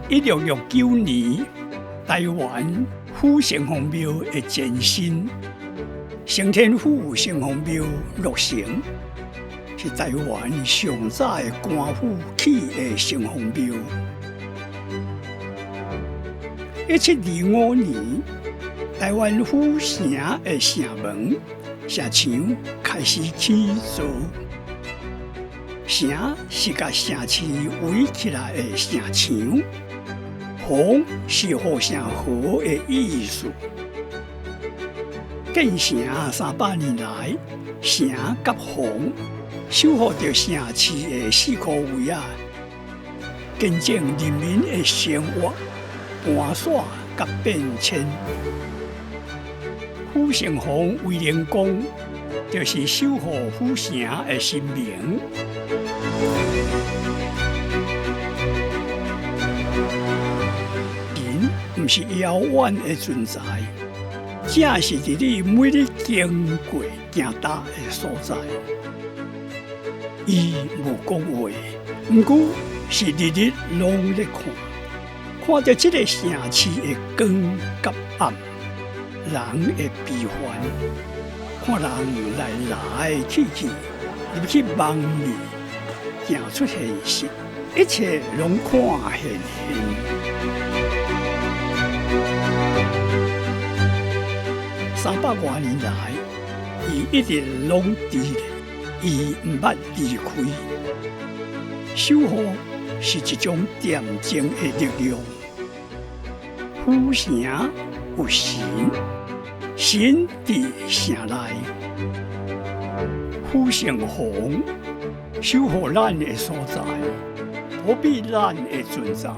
1669年，臺灣府城隍廟的前身承天府城隍廟落成，是臺灣上早的官府起的城隍廟。1725年，臺灣府城的城門、城牆開始起造。城是共城市圍起來的城牆，隍是護城河的意思。建城300年來，城佮隍守護著城市的四箍圍仔，見證人民的生活、搬徙佮變遷。府城隍威靈公就是守護府城的神明。神毋是遙遠的存在，正是佇你每日經過行踏的所在。伊無講話，毋過是日日攏咧看，看著這个城市的光佮暗，人的悲歡，看人來來去去，入去夢裡，行出現實，一切攏看現現。300外年來，伊一直攏佇咧，伊毋捌離開。守護是一種恬靜的力量。府城有神，神佇城內。府城隍守護咱的所在，保庇咱的存在。